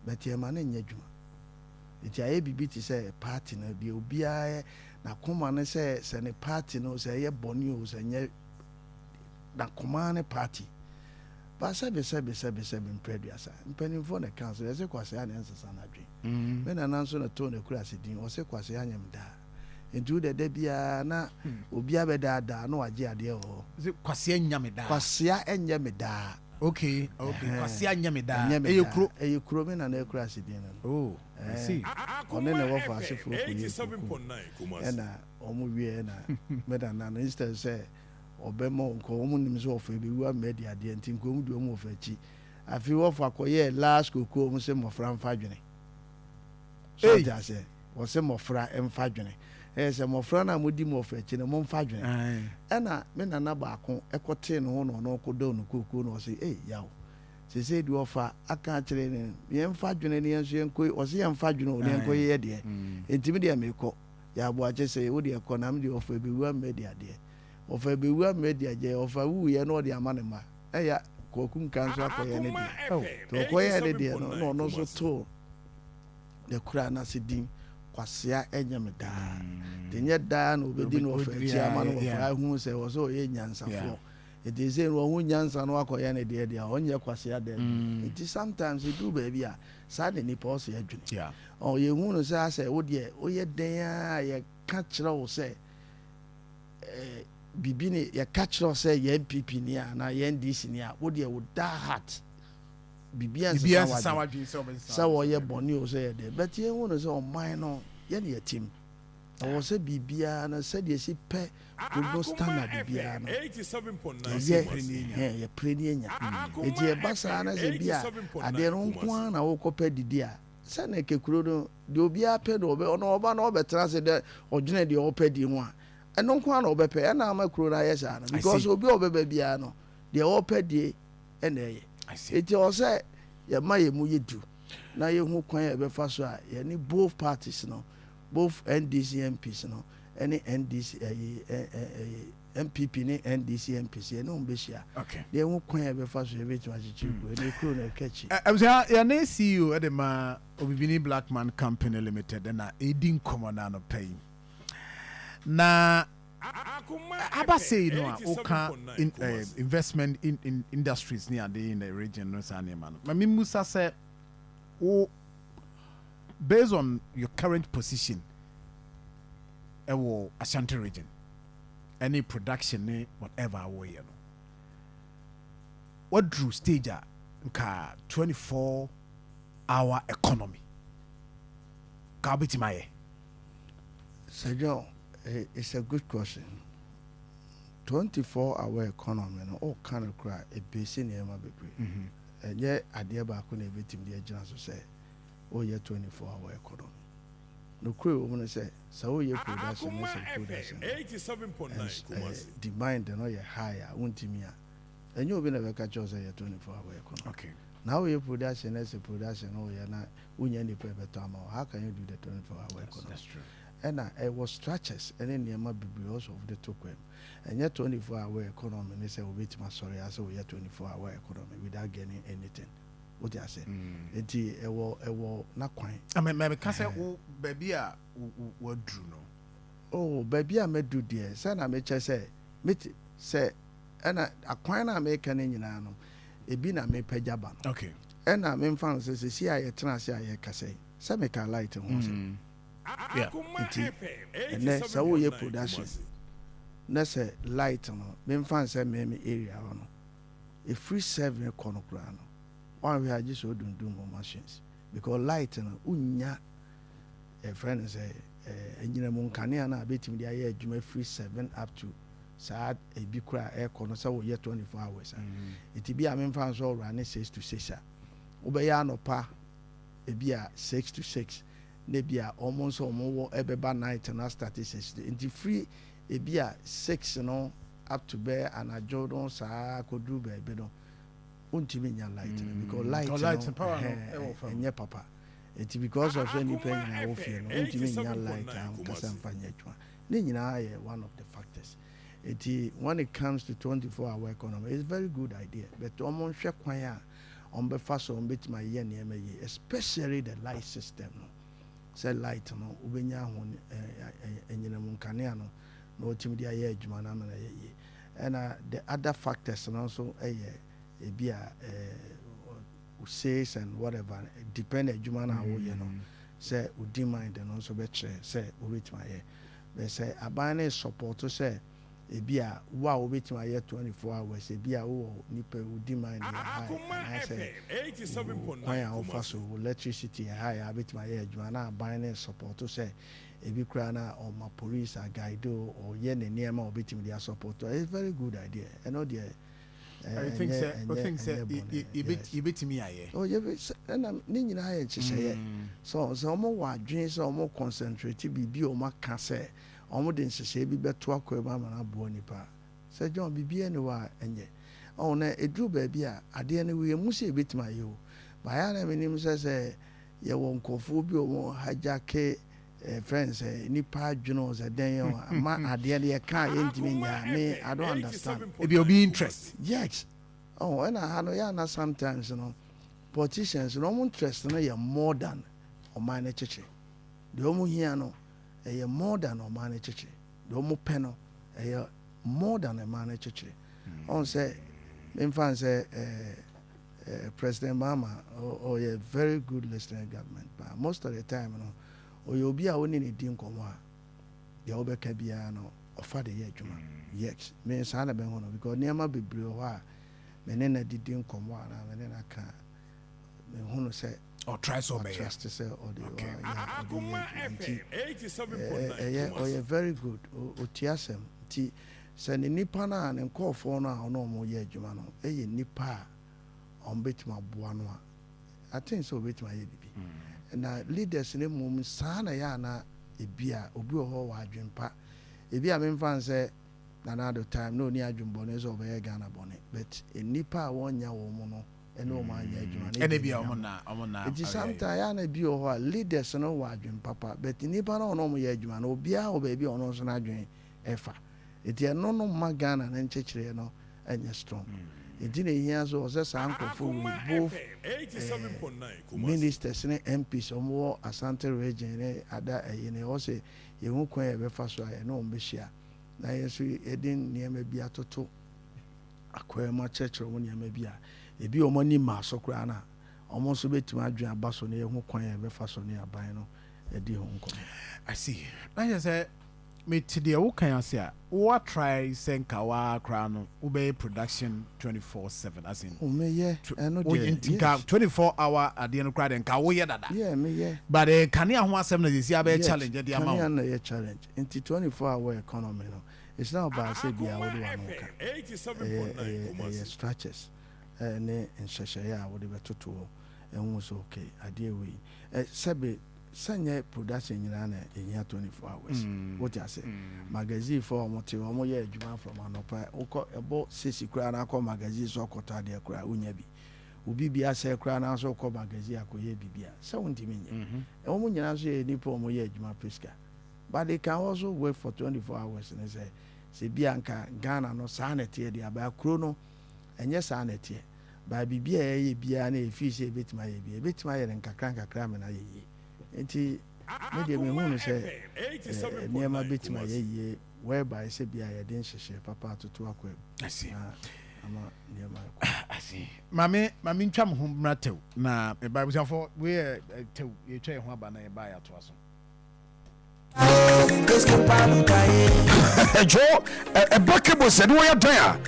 But yɛma no nyɛ adwuma. Nti ayɛ biribi te sɛ party no deɛ, obiara n'akoma no sɛ ne party no, sɛ ɛyɛ bɔne o, sɛ nyɛ n'akoma ne party ba. Sɛbi, sɛbi, sɛbi, sɛbi, mpɛ aduasa, mpanimfoɔ na ka so yɛsɛ kwasea ne nsesa n'adwen. Me nana nso na too ne kura ase din, ɔsɛ kwasea nyɛm daa. Nti wo dɛdɛ biara na obiara bɛdaadaa na wagye adeɛ wɔ hɔ. Kwasea nya me daa. Kwasea nyɛ me daa. Okay, kwasea nyɛ me daa. Ɛnyɛ me ɛyɛ daa. Kuro. Ɛyɛ kuro, me nana ekura ase din no. Oh, I see. Ɔne ne wɔfa asefoɔ kɔ yɛ kuku, ɛna ɔmo wie, ɛna me nana no, instead sɛ ɔbɛma nkɔ, ɔmo nim sɛ ɔfa ebewu ama adi adeɛ, nti nka ɔmo di ɔmo wɔfa akyi. Afei wɔfa kɔyɛ last koko, ɔmo sɛ mmɔfra mfa dwene so. Hey. Ɔte aseɛ, wɔsɛ mmɔfra mfa dwene, ɛyɛ sɛ mmɔfra no a modi mmɔfra akyi no, momfa dwene. Ɛna me nana baako ɛkɔtee ne ho na ɔno ɔkɔdɔɔ no kookoo na ɔsɛ, "Ei, yaw, sese deɛ ɔfa aka akyerɛ ne yɛmfa dwene ne yɛn nso yɛnkɔ." Ɔsɛ yɛmfa dwene o ne yɛnkɔ yɛyɛ deɛ. Ntimi deɛ mekɔ yɛ aboakye sɛ wo deɛ kɔ na me deɛ ɔfa bɛwu ama adi adeɛ, ɔfa bɛwu ama adi adeɛ. Ɔfa wuyɛ na ɔde ama ne ma. Ɛyɛ Kɔku nka nso akɔyɛ ne deɛ, nti ɔkɔyɛ ne deɛ no na ɔno nso too ne kura n'ase din kwasea ɛnyɛ me daa. Nti nyɛ daa na obɛdi no ɔfa akyi ama no. Wɔfa ahu sɛ wɔ sɛ ɔyɛ nyansafoɔ, nti sɛ no ɔho nyansa no akɔyɛ ne deɛ a ɔnyɛ kwasea daa bi. Nti sometimes ɛduru baabi a, saa ne nipa ɔsɛ adwene. Ɔ yɛhu no sɛ asɛ wo deɛ woyɛ den a, yɛka kyerɛ wo sɛ biribi ne yɛka kyerɛ wo sɛ yɛ NPP ni a anaa yɛ NDC ni a, wo deɛ wo die hard, biribi biribiara ansesa nsesa w'adwene w'adwene sɛ ɔbɛsesa. Sɛ wɔyɛ bɔne o, sɛ yɛ deɛ, but yɛhu no sɛ ɔman no yɛne yɛtim, ɛwɔ sɛ biribiara no sɛdeɛ si pɛ dodo standard biara no yɛyɛ yɛpere ne anya. Nti ɛba saa na sɛ bi a adeɛ no nko ara na wokɔpɛ didi a, sɛne kekuro no deɛ obiara pɛ no, ɔbɛ ɔno ɔba na ɔbɛtena ase dɛ ɔdwene deɛ ɔpɛ di ho a, ɛno nko ara na ɔbɛpɛ. Ɛna ama kuro no ayɛ saa no, because obi a ɔbɛba biara no, deɛ ɔpɛ die ɛna ɛyɛ. I see. Eti ɔwɔ sɛ yɛma yɛn mu yɛ du na yɛhu kwan a yɛbɛfa so a yɛne both parties no, both NDC MPs no ɛne NDC ɛyi ɛ ɛ ɛyi NPP ne NDC MPs, yɛne wɔn bɛhyia na yɛhu kwan a yɛbɛfa so yɛbɛtumi akyekyere kuro ɛne kuro no ɛka akyi. Abusua, yɛne CEO ɛde ma Obibini Blackman Company Limited ɛna ɛdi nkɔmmɔ no anɔpa yi. Na aba sei no a woka in, investment in industries ne ade in the region no, saa nneɛma no, ma memmusa sɛ wo, based on your current position ɛwɔ Ashanti Region ɛne production ne whatever a wɔyɛ no, waduru stage a nka 24 hour economy ka wobɛtumi ayɛ? Sir John, it's a good question. 24 hour economy no, ɔka no koraa, ebesi nneɛma bebree. Ɛnyɛ adeɛ baako na ebetumi de agyina so sɛ ɔyɛ 24 hour economy. Nokure wɔ mu no sɛ woyɛ production ne sɛ production no demand no yɛ high a, wontumi a, ɛnyɛ obi na bɛka kyerɛ wo sɛ yɛ 24 hour economy. Na woyɛ production na sɛ production no woyɛ na wonya nipa ɛbɛtɔ ama wo, how can you do the 24 hour economy? That's true. Ɛna ɛwɔ structures ɛne nneɛma bebree also de to kwan mu. Ɛnyɛ 24 hour economy ne sɛ wobɛtumi asɔre asɛ woyɛ 24 hour economy without gaining anything, wote ase? Nti ɛwɔ n'akwan. Mɛmeka sɛ wo baabi a waduru no. Oh, baabi a mɛdu deɛ, sɛ na mekyɛ sɛ mete sɛ ɛna akwan no a meka no nyinaa no, ebi na mepagya ba no. Ɛna memfa no sɛ sɛsi a yɛtena ase a yɛkasa yi, sɛ meka light ho asɛm. Nti ɛnɛ sɛ woyɛ production na sɛ light no, memfa no sɛ meme area hɔ no, ɛfiri 7 kɔ no koraa no, woanhwɛ agye sɛ wodundum wɔ machines, because light no wonya, ɛfrɛ no sɛ anyinamu nkanea no a bɛtumi de ayɛ adwuma firi 7 up to saa ebi koraa ɛkɔ no, sɛ woyɛ 24 hours a, nti bi a memfa no sɛ ɔwura ne 6 to 6 a, wobɛyɛ anɔpa ebi a 6 to 6, na ebi a ɔmo nso ɔmo wɔ ɛbɛba night no start 6 to, nti firi ebi a 6 no up to bɛɛ anadwo no saa kɔduru baabi no, wontumi nya light no because light Because light no power no ɛhɛn, ɛwɔ fam. Ɛnyɛ papa. Nti because of sɛ nipa nyinaa wɔ fie no, wontumi nya light ankasa mfa nyɛ adwuma. Ne nyinaa yɛ one of the factors. Nti when it comes to 24 hour economy, it's very good idea, but ɔmo nhwɛ kwan a Ɔmbɛfa so ɔmbɛtumi ayɛ nneɛma yie, especially the light system no, sɛ light no wobɛnya ho anyinam nkanea no na wɔtumi de ayɛ adwuma no ama no ayɛ yie. Ɛna the other factors no nso yɛ ebi a sales and whatever, depend adwuma no a woyɛ no, sɛ wo demand no nso bɛkyerɛ sɛ wobɛtumi ayɛ. Bɛ sɛ aban no support sɛ ebi a wo a wobɛtumi ayɛ 24 hours, ebi a wowɔ nipa wo demand yɛ high anaasɛ kwan a wofa so wo electricity yɛ high a, wobɛtumi ayɛ adwuma na aban no support sɛ ebi koraa na ɔma police aguide o, ɔyɛ ne nneɛma a ɔbɛtumi de asupport. It's very good idea. Ɛno deɛ I think sɛ I think sɛ yɛbɛtumi ayɛ. Oh, yɛbɛ ɛna ne nyinaa yɛ nhyehyɛeɛ. So sɛ ɔmo wɔ adwene sɛ ɔmo concentrate biribi a ɔmo aka sɛ ɔmo de nhyehyɛeɛ bi bɛto akɔ mu ama no aboa nipa sɛ John, biribi ani hɔ a ɛnyɛ ɔmo na eduru baabi a adeɛ no yɛ mu sɛ ebɛtumi ayɛ o. Baayɛ na menim sɛ yɛwɔ nkurɔfoɔ bi a ɔmo hijack friends nipa adwene o, sɛ dɛn yɛ o, ama adeɛ no yɛka a yɛntumi nya. Me, I don't understand. Ebi obi interest. Yes, oh, ɛna ha no yɛ ana sometimes no politicians no, ɔmo interest no yɛ more than ɔman no kyekyere. Deɛ ɔmo hia no ɛyɛ more than ɔman no kyekyere. Deɛ ɔmo pɛ no ɛyɛ more than ɔman no kyekyere. Ɔn sɛ memfa n sɛ President Mahama ɔyɛ very good listening government, but most of the time no ɔyɛ obi a ɔne ne di nkɔmɔ a, deɛ ɔbɛka biara no ɔfa de yɛ adwuma. Yes, me saa na bɛho no, because nneɛma bebree wɔ hɔ a me ne na didi nkɔmɔ a na me ne na ka, mehu no sɛ ɔtry sɛ ɔbɛyɛ. Trust sɛ ɔde ɔyɛ ɔde yɛ adwuma, nti ɛyɛ ɔyɛ very good. Ɔtie asɛm, nti sɛ ne nipa no a ne nkɔɔfoɔ no a ɔno ɔmo yɛ adwuma no ɛyɛ nipa a ɔmo bɛtumi aboa no a, I think sɛ ɔbɛtumi ayɛ bibi. Na leaders ne mmom saa na yɛ ana ebi a obi wɔ hɔ wɔ adwempa, ebi a memfa n sɛ Nana Addo time na oni adwembɔne sɛ ɔbɛyɛ Ghana bɔne, but nipa a wɔnya wɔn mu no ɛne wɔn anyɛ adwuma no. Ɛna bi a ɔmo na nti sometimes yɛ ana bi wɔ hɔ a leaders no wɔ adwen papa, but nipa no a ɔno ɔmo yɛ adwuma no, obiara wɔ baabi a ɔno nso n'adwen ɛfa, nti ɛno no mma Ghana ne nkyekyereɛ no ɛnyɛ strong. Nti na ehia so ɔsɛ saa nkurɔfoɔ wei, both ministers ne MPs ɔmo wɔ Asante Region ne ada ɛyi ne ɛwɔ sɛ yɛn kwan yɛ bɛfa so a yɛne wɔn bɛhyia na yɛn nso yɛde nneɛma bi atoto akwan mu akyerɛkyerɛ wɔn nneɛma bi a ebi wɔn anim maa so koraa na wɔn nso bɛtumi adwene aba so na yɛho kwan yɛ bɛfa so ne aban no ɛdi ho nkɔmɔ. I see. Na kyerɛ sɛ mete deɛ wokan ase a, woa try sɛ nka waa koraa no wobɛyɛ production 24/7 as in Meyɛ ɛno deɛ. Nti nka 24 hour adeɛ no koraa deɛ nka woyɛ dada. Yeah, meyɛ. But kanea ho asɛm na sɛsi abɛyɛ challenge de ama wo. Kanea na yɛ challenge, nti 24 hour economy no, it's not about sɛ bia wode wano ka, ɛyɛ structures ne nhyehyɛeɛ a wode bɛtoto hɔ ɛho sɛ okay, adeɛ wei sɛbe sɛnyɛ production nyinaa na ɛhia 24 hours. Wote ase? Magazine fo a wɔte wɔn yɛ adwuma from anɔpa, wokɔ ɛbɔ 6 koraa na akɔ magazine so akɔtɔ adeɛ koraa wonya bi, obi bi asɛ koraa na nso wokɔ magazine akɔyɛ biribi a sɛ wontumi nyɛ. Wɔn nyinaa nso yɛ nipa a wɔn yɛ adwuma pesika, but they can also work for 24 hours. Ne sɛ bi anka Ghana no saa na ɛteɛ deɛ abaa kuro no ɛnyɛ saa na ɛteɛ baa biribi a ɛyɛ biara na efi sɛ ebetumi ayɛ bi, ebetumi ayɛ no nkakra nkakra ama no ayɛ yie. Nti me deɛ mehu no sɛ nneɛma bɛtumi ayɛ yie whereby sɛ bia yɛde nhyehyɛ papa atoto akɔ I see. na ama nneɛma akɔ. I see. Maame ntwa mo ho mmra tɛw na meba. Abusuafo, wei yɛ tɛw, yɛtwa yɛn ho aba na yɛba yɛatoa so. Ɛdwo ɛbɔ cable sɛ ne wɔyɛ dan a.